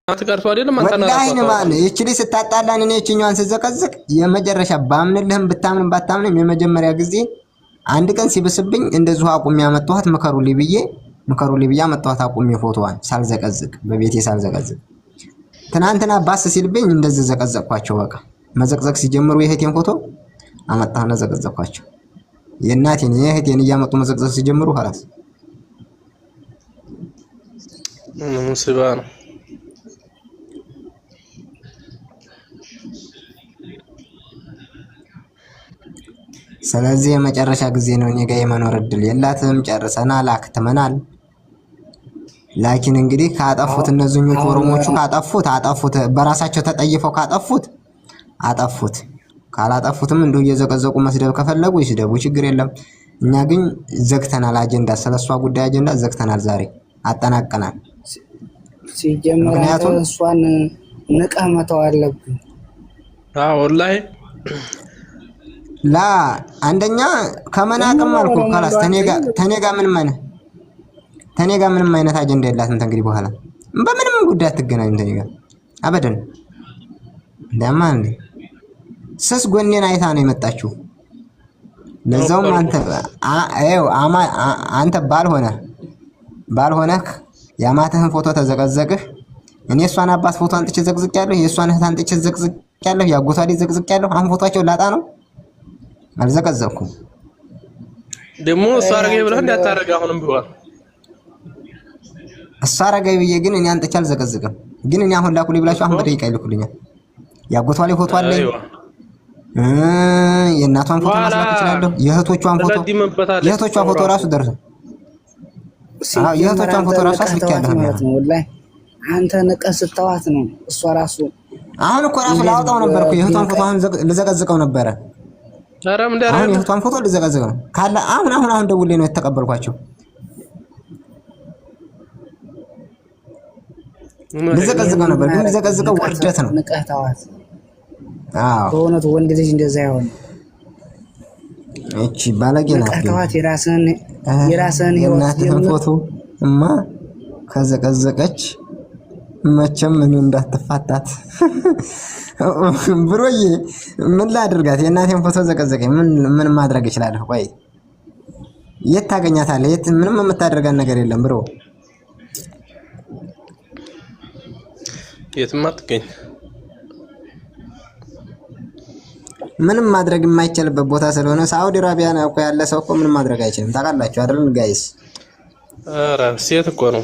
ቀርቶ አይደለም አንተና ወላሂ ራሷ ነው ታወራ። ማለት ይህች ልጅ ስታጣላን እኔ ይችኛዋን ስዘቀዝቅ የመጨረሻ ባምንልህም ብታምንም ባታምንም የመጀመሪያ ጊዜ አንድ ቀን ሲብስብኝ እንደዚሁ አቁሜ ያመጣኋት ምከሩልኝ ብዬ ምከሩልኝ ብዬ አመጣኋት አቁሜ ፎቶዋን ሳልዘቀዝቅ በቤቴ ሳልዘቀዝቅ። ትናንትና ባስ ሲልብኝ እንደዚህ ዘቀዘቅኳቸው። በቃ መዘቅዘቅ ሲጀምሩ የእህቴን ፎቶ አመጣሁና ዘቀዘቅኳቸው። የእናቴን የእህቴን እያመጡ መዘቅዘቅ ሲጀምሩ ኸላስ። ሙሲባ ነው። ስለዚህ የመጨረሻ ጊዜ ነው። እኔ ጋ የመኖር እድል የላትም። ጨርሰናል፣ አክትመናል። ላኪን እንግዲህ ካጠፉት እነዚህኞቹ አሁን ኦሮሞቹ ካጠፉት አጠፉት፣ በራሳቸው ተጠይፈው ካጠፉት አጠፉት፣ ካላጠፉትም እንዲሁ እየዘቀዘቁ መስደብ ከፈለጉ ይስደቡ፣ ችግር የለም። እኛ ግን ዘግተናል አጀንዳ፣ ስለሷ ጉዳይ አጀንዳ ዘግተናል፣ ዛሬ አጠናቀናል። ሲጀመር አንተ ምክንያቱም እሷን ንቀህ መተው አለብህ። አዎ ወላሂ። ላ አንደኛ ከመናቅም ለምን አልኩ ኦሮሞ خلاص እንደው አትልም? ተኔ ጋ ምንም አይነት አጀንዳ የላትም። ተንግዲህ በኋላ በምንም ጉዳይ አትገናኝም ተኔ ጋ አበደን። እንደማ እንዴ ስስ ጎኔን አይታ ነው የመጣችው። ለዛውም አንተ ይኸው አንተ ባልሆነህ የአማትህን ፎቶ ተዘቀዘቅህ። እኔ እሷን አባት ፎቶ አንጥቼ ዘቅዝቄያለሁ። የእሷን እህት አንጥቼ ዘቅዝቄያለሁ። የአጎቷ ልጅ ዘቅዝቄያለሁ። አሁን ፎቶአቸውን ላጣ ነው፣ አልዘቀዘቅኩም። ደግሞ እሷ አረገኝ አንተ ብለህ እንደው እንዳታረግ አሁንም ቢሆን። እሷ አረጋዊ ብዬ ግን እኔ አንጥቼ አልዘቀዝቅም። ግን እኔ አሁን ላኩልኝ ብላችሁ አሁን በደቂቃ ይልኩልኛል። የአጎቷ ላይ ፎቶ አለኝ። አይዋ የእናቷን ፎቶ በኋላ ማስላክ እችላለሁ። የእህቶቿን ፎቶ ትለድምበታለች የእህቶቿ ሰው ፎቶ ራሱ። ራሱ ደርሶ አዎ ሲጀመር የእህቶቿን አንተ ፎቶ ራሱ ንቀህ ተዋት አስልኬያለሁ። ማለት ነው። ወላሂ አንተ ንቀህ ስተዋት ነው እሷ ራሱ አሁን እኮ ራሱ እንዴት ላወጣው ነበር እኮ የእህቷን ፎቶ ቢንቀ አሁን ልዘቀዝቀው ነበረ። ኧረ ምን አሁን እንዳደረገ የእህቷን ፎቶ ልዘቀዝቀው ነው ካለ አሁን አሁን አሁን ደውሌ ነው የተቀበልኳቸው። ልዘቀዝቀው ነበር ግን ይህንን ልዘቀዝቀው ውርደት ነው። ንቀህ ተዋት። አዎ በእውነቱ ወንድ ልጅ እንደዛ አይሆንም። እቺ ባለጌ ናት ንቀህ ግን። ተዋት። የራስህን ህይወት የእናትህን ጀምር። ፎቶ እማ ከዘቀዘቀች መቼም ምን እንዳትፋታት ብሮዬ፣ ምን ላድርጋት? የእናቴን ፎቶ ዘቀዘቀኝ። ምን ምን ማድረግ እችላለሁ? ቆይ የት ታገኛታለህ? የት ምንም የምታደርጋት ነገር የለም ብሮ። የትም አትገኝ። ምንም ማድረግ የማይቻልበት ቦታ ስለሆነ ሳዑዲ አረቢያ ነው እኮ ያለ ሰው እኮ ምንም ማድረግ አይችልም። ታውቃላችሁ አይደል guys? ኧረ ሴት እኮ ነው።